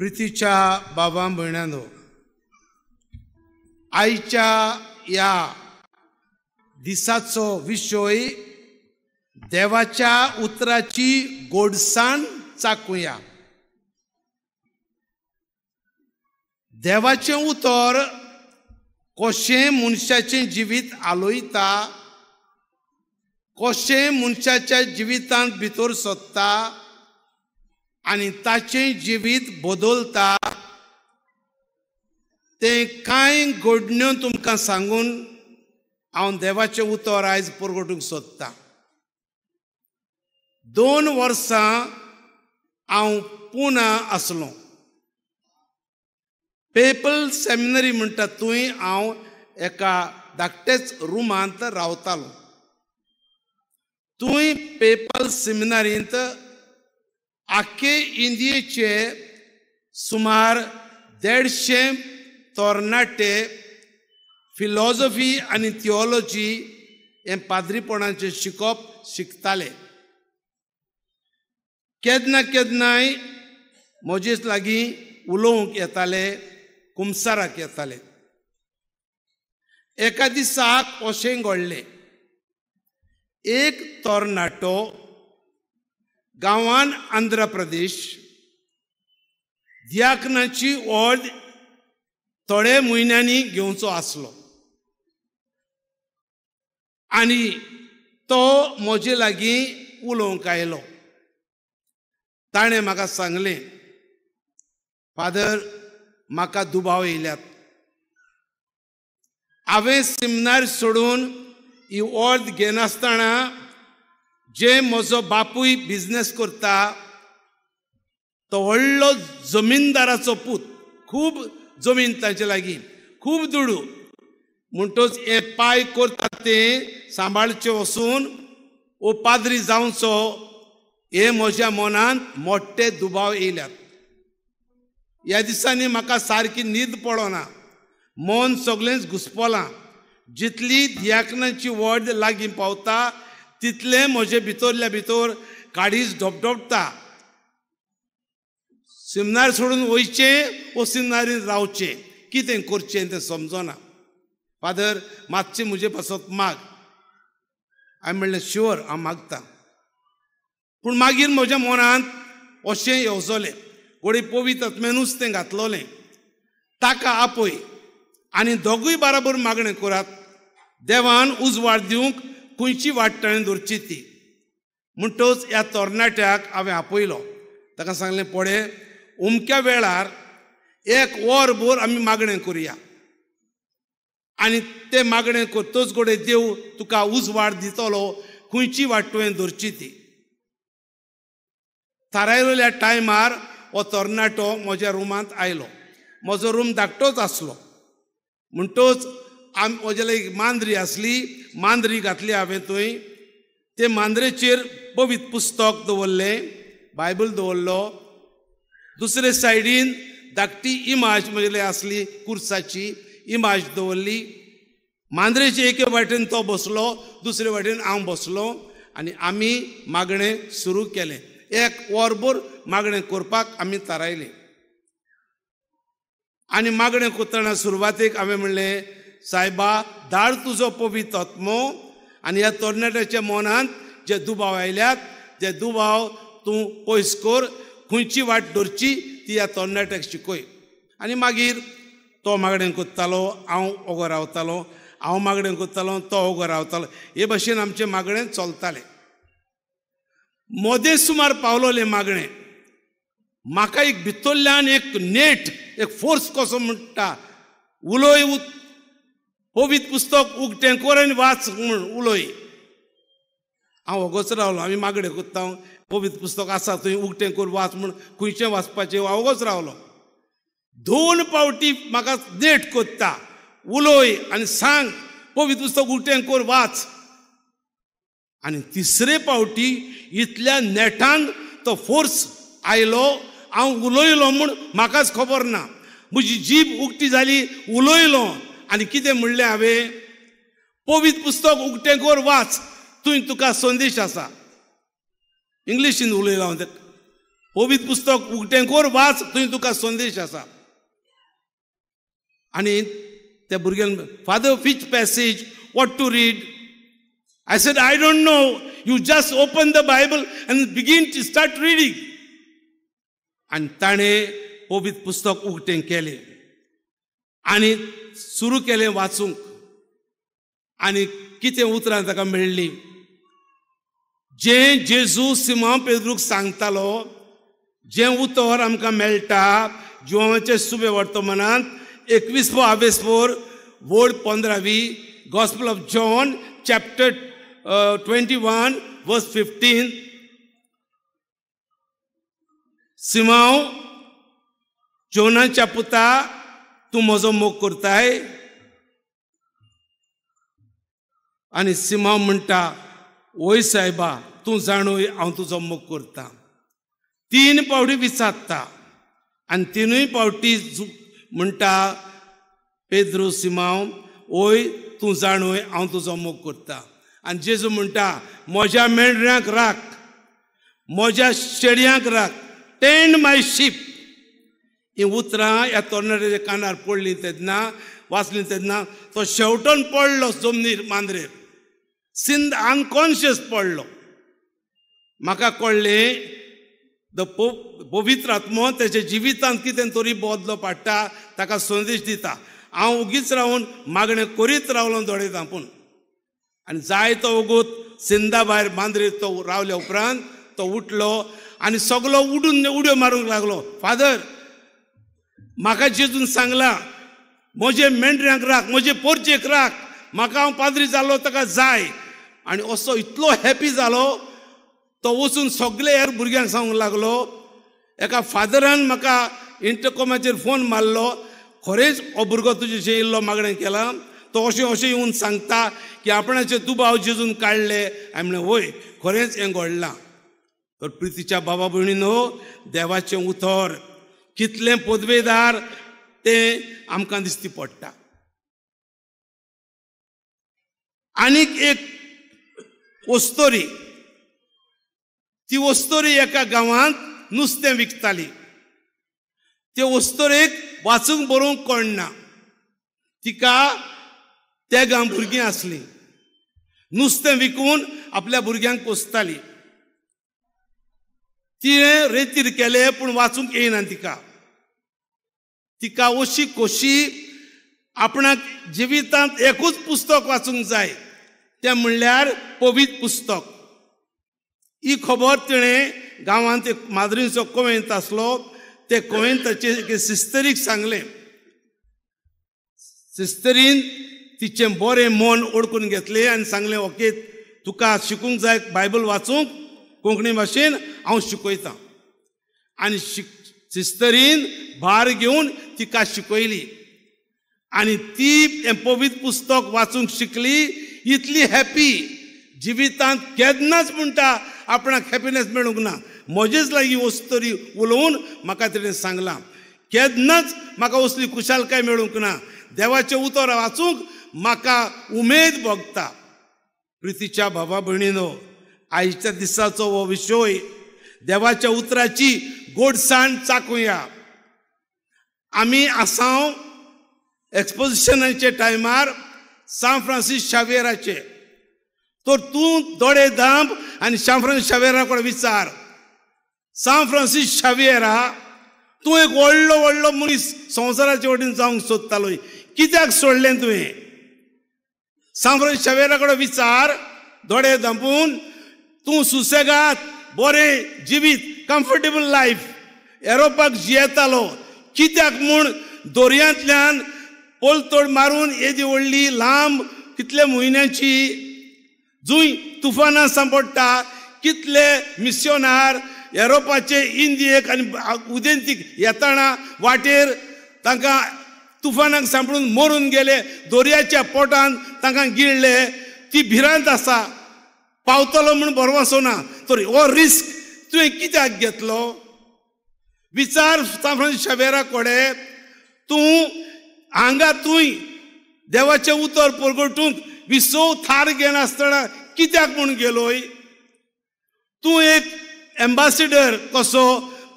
प्रितीच्या बाबा भयणांनो, आयच्या ह्या दिसाचो विशय देवाच्या उतराची गोडसाण चाकुया। देवाचें उतर कशें मनशाचें जिवीत आलोयता, कशें मनशाच्या जिवितांत भितर सोदता आनी ताचें जिवीत बदलता तें कांय घडण्यो तुमकां सांगून हांव देवाचें उतर आयज परगटूंक सोदतां। 2 वर्सां हांव पुना आसलो। पेपल सेमिनरी म्हणटा थंय हांव एका धाकटेच रुमांत रावतालो। थंय पेपल सेमिनरींत आख्खे इंडियेचे सुमार 150 तरणाटे फिलॉसॉफी आनी थियोलॉजी हें पाद्रीपणाचें शिकप शिकताले। केन्ना केन्नाय म्हजेच लागीं उलोवंक येताले, कुमसाराक येताले। एका दिसाक अशें घडलें, एक तरणाटो गांवान आंध्र प्रदेश दियाकनाची ऑर्द थोडे म्हयन्यांनी घेवचो आसलो आनी तो म्हजे लागीं उलोवंक आयलो। ताणें म्हाका सांगलें, फादर म्हाका दुबाव येयल्यात, हांवें सिमनार सोडून ही ऑर्द घेनासतना जे म्हजो बापूय बिजनेस करता तो व्हडलो जमीनदाराचो पूत, खूब जमीन ताचे लागीं, खूब दुडू, म्हणटच हें पांय करता तें सांबाळचें वचून ओ पाद्री जावचो हे म्हज्या मनांत मोठे दुबाव येयल्यात। ह्या दिसांनी म्हाका सारकी न्हीद पडना, मन सगळेंच घुसपलां। जितली दियाकनाची वॉर्ड लागीं पावता तितलें म्हजे भितरल्या भितर काडीच धपधपता। सिमनार सोडून वयचें वो सिमनारीन रावचें, कितें करचें तें समजना। फादर मातशें म्हजे पासत माग। हांवें म्हणलें शुअर हांव मागता। पूण मागीर म्हज्या मनांत अशें येवजलें, घोडये पवित्र आत्म्यानूच तें घातलोलें, ताका आपय आनी दोगूय बराबर मागणें करात, देवान उजवाड दिवंक खंयची वाट ताणें दवरची ती। म्हणटच ह्या तरणाट्याक हांवें आपयलो, ताका सांगलें पळय अमक्या वेळार 1 वरभर आमी मागणें करुया आनी तें मागणें करतच घडये देव तुका उजवाड दितलो खंयची वाट तुवें दवरची ती। थारायलेल्या टायमार हो तरणाटो म्हज्या रुमांत आयलो। म्हजो रूम धाकटोच आसलो, म्हणटच म्हजे एक मांद्री आसली, मांद्री घातली हांवें थंय, ते मांद्रेचेर पवित्र पुस्तक दवरलें, बायबल दवरलो। दुसरे सायडीन धाकटी इमाज म्हजे आसली, कुर्साची इमाज दवरली। मांद्रेचे एके वाटेन तो बसलो, दुसरे वाटेन हांव बसलो आनी आमी मागणें सुरू केलें। 1 वरभर मागणें करपाक आमी थारायलें आनी मागणें करतना सुरवातेक हांवें म्हणलें, सायबा धाड तुजो पवित्र आत्मो आनी ह्या तरणाट्याच्या मनांत जे दुबाव आयल्यात ते दुबाव तूं पयस कर, खंयची वाट दवरची ती ह्या तरणाट्याक शिकय। आनी मागीर तो मागणें करतालो, हांव ओगो रावतालो, हांव मागणें करतालो, तो ओगो रावतालो। हे भशेन आमचें मागणें चलतालें। मदें सुमार पावलोलें मागणें, म्हाका एक भितरल्यान एक नेट, एक फोर्स कसो म्हणटा, उलोय पवित्र पुस्तक उगटें कर आनी वाच म्हूण उलोय। हांव ओगोच रावलो, आमी मागणें करता, पवित्र पुस्तक आसा थंय उगटें कर वाच म्हूण, खंयचें वाचपाचें, हांव ओगोच रावलो। 2 पावटी म्हाका नेट करता, उलोय आनी सांग पवित्र पुस्तक उगटें कर वाच। आनी तिसरे पावटी इतल्या नेटान तो फोर्स आयलो, हांव उलयलो म्हूण म्हाकाच खबर ना, म्हजी जीब उगटी जाली, उलयलो आनी कितें म्हणलें हांवें, पवित्र पुस्तक उगटें कर वाच, थंय तुका संदेश आसा। इंग्लिशीन उलयलो हांव, पवित्र पुस्तक उगटें कोर वाच, थंय तुका संदेश आसा. आनी त्या भुरग्यान, father which passage, what to read? I said, I don't know, you just open the Bible and begin to start reading. आनी ताणें पवित्र पुस्तक उगटें केलें आनी सुरू केलें वाचूंक. आनी कितें उतरां ताका मेळ्ळीं, जें जेजू सिमांव पेद्रूक सांगतालो, जें उतर आमकां मेळटा जुवांचे सुबे वर्तमानांत 21 आवेसपोर वड 15वी, gospel of John chapter 21 verse 15. Simão जोनाच्या पुता, तूं म्हजो मोग करताय? आनी सिमांव म्हणटा, वय सायबा, तूं जाणूय हांव तुजो मोग करता. 3 पावटी विचारता आनी 3 पावटी म्हणटा पेद्रू सिमांव, वय तूं जाणूय हांव तुजो मोग करता. आनी जेजू म्हणटा, म्हज्या मेंढऱ्यांक राख, म्हज्या शेडयांक राख, टेंड माय शीप. ही उतरां ह्या तरणाट्याच्या कानार पडलीं तेन्ना, वाचलीं तेन्ना तो शेवटून पडलो जमनीर, मांद्रेर, सिंद अनकॉन्शियस पडलो. म्हाका कळ्ळें the पवित्र आत्मो तेच्या जिवितांत कितें तरी बदलो पाडटा, ताका संदेश दिता. हांव उगीच रावन मागणें करीत रावलो दोळे धांपून. आनी जायतो वगत सिंदा भायर मांद्रेर तो रावल्या उपरांत तो उठलो आनी सगलो उडून उडयो मारूंक लागलो, फादर म्हाका जेजून सांगलां म्हजे मेंढऱ्यांक राख, म्हजे पोरचेक राख, म्हाका हांव पाद्री जालो ताका जाय. आनी असो इतलो हॅपी जालो तो वचून सगळे हेर भुरग्यांक सांगूंक लागलो. एका फादरान म्हाका इंटरकॉमाचेर फोन मारलो, खरेंच हो भुरगो तुजे इल्लो मागणें केलां, तो अशें अशें येवन सांगता की आपणाचे दुबाव जेजून काडले. हांवें म्हणलें वय खरेंच हें घडलां. तर प्रितीच्या बाबा भयणीनो, देवाचें उतर कितलें पदवेदार तें आमकां दिसती पडटा. आनीक एक वस्तोरी, ती वस्तोरी एका गांवांत नुस्तें विकताली. ते वस्तोरेक वाचूंक बरोवंक कळना, तिका त्या गांव भुरगीं आसलीं, नुस्तें विकून आपल्या भुरग्यांक पोसताली. तिणें रेतीर केलें पूण वाचूंक येयना तिका. तिका अशी खोशी आपणाक जिवितांत एकूच पुस्तक वाचूंक जाय, तें म्हणल्यार पवित्र पुस्तक. ही खबर तिणें गांवांत एक माद्रींचो कोवेंत आसलो, ते कोवेंताचे एके सिस्तरीक सांगलें. सिस्तरीन तिचें बरें मन ओळखून घेतलें आनी सांगलें, ओके तुका शिकूंक जाय बायबल वाचूंक कोंकणी भाशेन, हांव शिकयतां. आनी सिस्तरीन भार घेवन तिका शिकयली आनी ती हें पवित्र पुस्तक वाचूंक शिकली. इतली हॅपी जिवितांत केन्नाच म्हणटा आपणाक हॅपिनेस मेळूंक ना. म्हजेच लागीं वस्तरी उलोवन म्हाका तिणें सांगलां, केन्नाच म्हाका असली खुशालकाय मेळूंक ना, देवाचें उतर वाचूंक म्हाका उमेद भोगता. प्रितीच्या भावा भयणीनो, आयच्या दिसाचो हो विशय देवाच्या उतराची गोडसाण चाकुया. आमी आसाव एक्सपोजिशनाचे टायमार सांत फ्रांसीस शावेराचे, तर तूं दोळे दांब आनी सांत फ्रांसीस शावेरा कडेन विचार. सांत फ्रांसीस शावेरा तूं एक व्हडलो व्हडलो मनीस संवसाराचे वटेन जावंक सोदतालो, कित्याक सोडलें तुवें? सांत फ्रांसीस शावेरा कडेन विचार दोळे दांपून, तूं सुसेगाद बरें जिवीत कम्फर्टेबल लायफ एरोपाक जियेतालो, कित्याक म्हूण दर्यांतल्यान पलतोड मारून येदी व्हडली लांब कितले म्हयन्याची जूय तुफानां सांपडटा, कितले मिस्योनार एरोपाचे इंदियेक आनी उदेंतीक येताना वाटेर तांकां तुफानाक सांपडून मरून गेले, दर्याच्या पोटान तांकां गिळ्ळे, ती भिरांत आसा, पावतलो म्हूण भरवसो ना, तर हो रिस्क तुवें कित्याक घेतलो? विचार सांत फ्रांसीस शावेरा कडेन, तूं हांगा तूंय देवाचें उतर परगटूंक विसव थार घेनासतना कित्याक म्हूण गेलोय? तूं एक एम्बासिडर कसो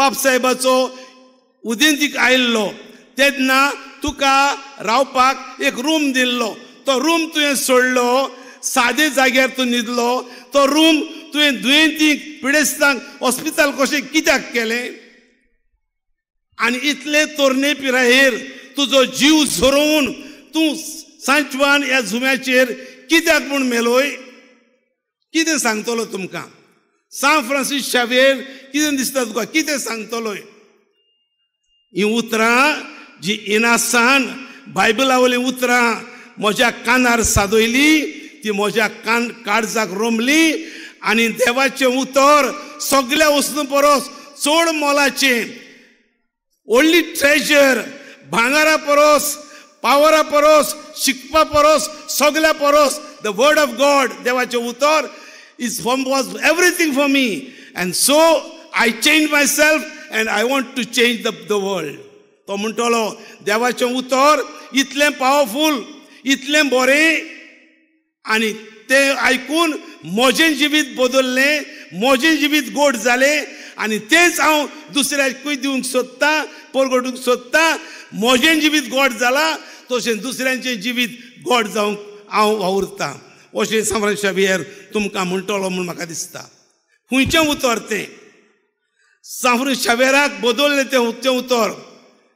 पापसाहेबाचो उदेंतीक आयिल्लो तेन्ना तुका रावपाक एक रूम दिल्लो, तो रूम तुवें सोडलो, सादे जाग्यार तूं न्हिदलो, तो रूम तुवें दुयेंतीक पिडेस्तांक हॉस्पिटल कशें कित्याक केलें? आनी इतले तरणे पिरायेर तुजो जीव झरोवन तूं सांजवान ह्या जुम्याचेर कित्याक म्हूण मेलोय? कितें सांगतलो तुमकां सांत फ्रांसीस शावेर? कितें दिसता तुका? कितें सांगतलोय? ही उतरां जी इनासान बायबला वयलीं उतरां म्हज्या कानार सादयली, ती म्हज्या कान काळजाक रोमली आनी देवाचें उतर सगल्या वस्तू परस चड मोलाचें, व्हडली ट्रेजर, भांगरा परस, पावरा परस, शिकपा परस, सगल्या परस the word of God, देवाचें उतर is from was everything for me, and so I change myself and I want to change the world. तो म्हणटलो देवाचें उतर इतलें पावरफूल, इतलें बरें, आनी तें आयकून म्हजें जिवीत बदल्लें, म्हजें जिवीत गोड जालें आनी तेंच हांव दुसऱ्याकूय दिवंक सोदतां, परगटूंक सोदतां. म्हजें जिवीत गोड जालां तशें दुसऱ्यांचें जिवीत गोड जावंक हांव वावुरतां, अशें सांत शावियर तुमकां म्हणटलो म्हूण म्हाका दिसता. खंयचें उतर तें? सांत शावियराक बदल्लें तें उतर,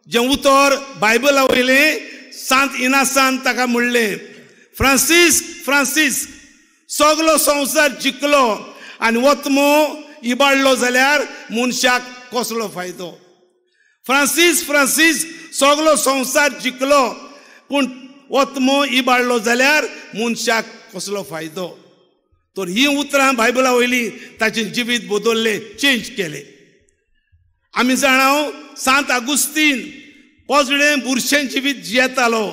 जें उतर बायबला वयलें. सांत इनासान ताका म्हणलें, फ्रांसीस फ्रांसीस, सगलो संवसार जिखलो आनी वतमो इबाडलो जाल्यार मनशाक कसलो फायदो? फ्रांसीस फ्रांसीस, सगलो संवसार जिखलो पूण वतमो इबाडलो जाल्यार मनशाक कसलो फायदो? तर ही उतरां बायबला वयली ताचें जिवीत बदल्लें, चेंज केलें. आमी जाणा सांत आगुस्तीन पोजडें बुरशें जिवीत जियेतालो,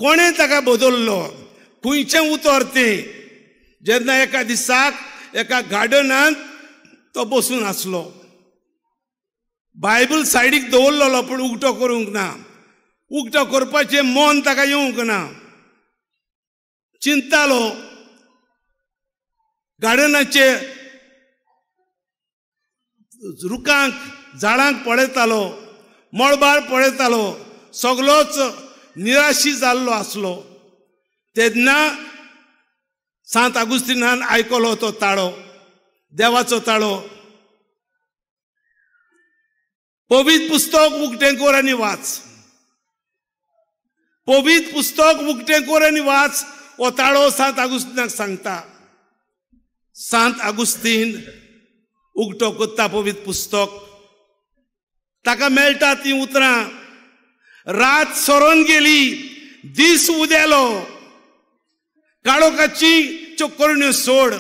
कोणें ताका बदल्लो? खंयचें उतर तें? जेन्ना एका दिसाक एका गार्डनांत तो बसून आसलो, बायबल सायडीक दवरलेलो पूण उगटो करूंक ना, उगटो करपाचें मन ताका येवंक ना, चिंतालो. गार्डनाचे रुखांक झाडांक पळयतालो, मळबार पळयतालो, सगलोच निराशी जाल्लो आसलो. तेन्ना सांत आगुस्तिनान आयकलो तो ताळो, देवाचो ताळो. पवित्र पुस्तक उगटें कर आनी वाच, पवित्र पुस्तक उगटें कर आनी वाच, हो ताळो सांत आगुस्तिनाक सांगता. सांत आगुस्तीन उगटो करता पवित्र पुस्तक, ताका मेळटा ती उतरां, रात सरोन गेली, दीस उदेलो, काळोखाची च्यो करण्यो सोड.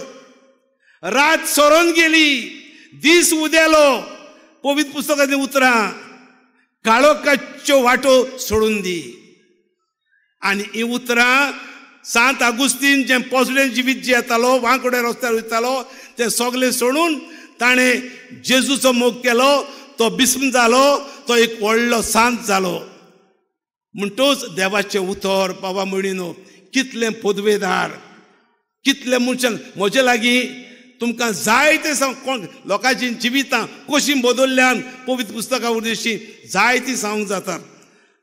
रात सरोन गेली, दीस उदेलो, पवित्र पुस्तकांतलीं उतरां, काळोखाच्यो वाटो सोडून दी. आनी ही उतरां सांत आगुस्तीन जें पोजडें जिवीत जियेतालो, वांकडे रस्त्यार वयतालो, तें सगलें सोडून ताणें जेजूचो मोग केलो, तो बिस्म जालो, तो एक व्हडलो सांत जालो. म्हणटूच देवाचें उतर बाबा म्हणिनो कितलें पदवेदार, कितले मनशांक म्हजे लागीं तुमकां जायते सांग, कोण लोकांची जिवितां कशीं बदल्ल्यान पवित्र पुस्तकां उद्देशी जायतीं सांगूंक जातात.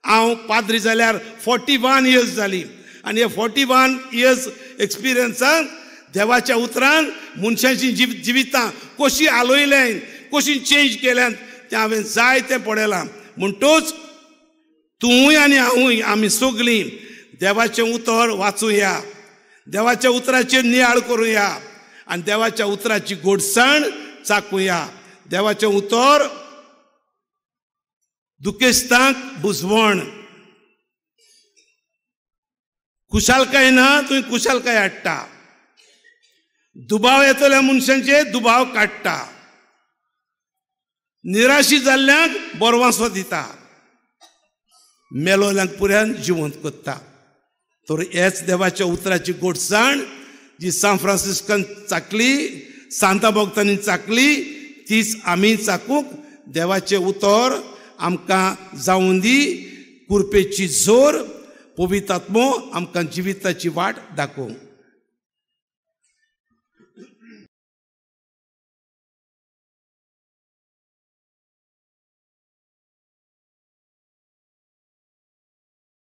हांव पाद्री जाल्यार 41 इयर्स जाली आनी हे 41 इयर्स एक्सपिरियन्सान देवाच्या उतरान मनशांची जिवितां कशीं आलोयल्यान, कशीं चेंज केल्यान तें हांवें जायतें पळयलां. म्हणटूच तूंय आनी हांवूय आमी सगलीं देवाचें उतर वाचुया, देवाच्या उतराचेर नियाळ करुया आनी देवाच्या उतराची गोडसाण चाकुया. देवाचें उतर दुखेस्तांक बुजवण, खुशालकाय ना तुवें खुशालकाय हाडटा, दुबाव येतल्या मनशांचे दुबाव काडटा, निराशी जाल्ल्यांक बरवासो दिता, मेलोल्यांक पुऱ्यान जिवंत करता. तर हेच देवाच्या उतराची गोडसाण जी सांत फ्रांसिस्कान चाकली, सांता भक्तांनी चाकली, तीच आमी चाकूंक देवाचें उतर आमकां जावूं दी. कुरपेची जोर पवित्र आत्मो आमकां जिविताची वाट दाखोवं.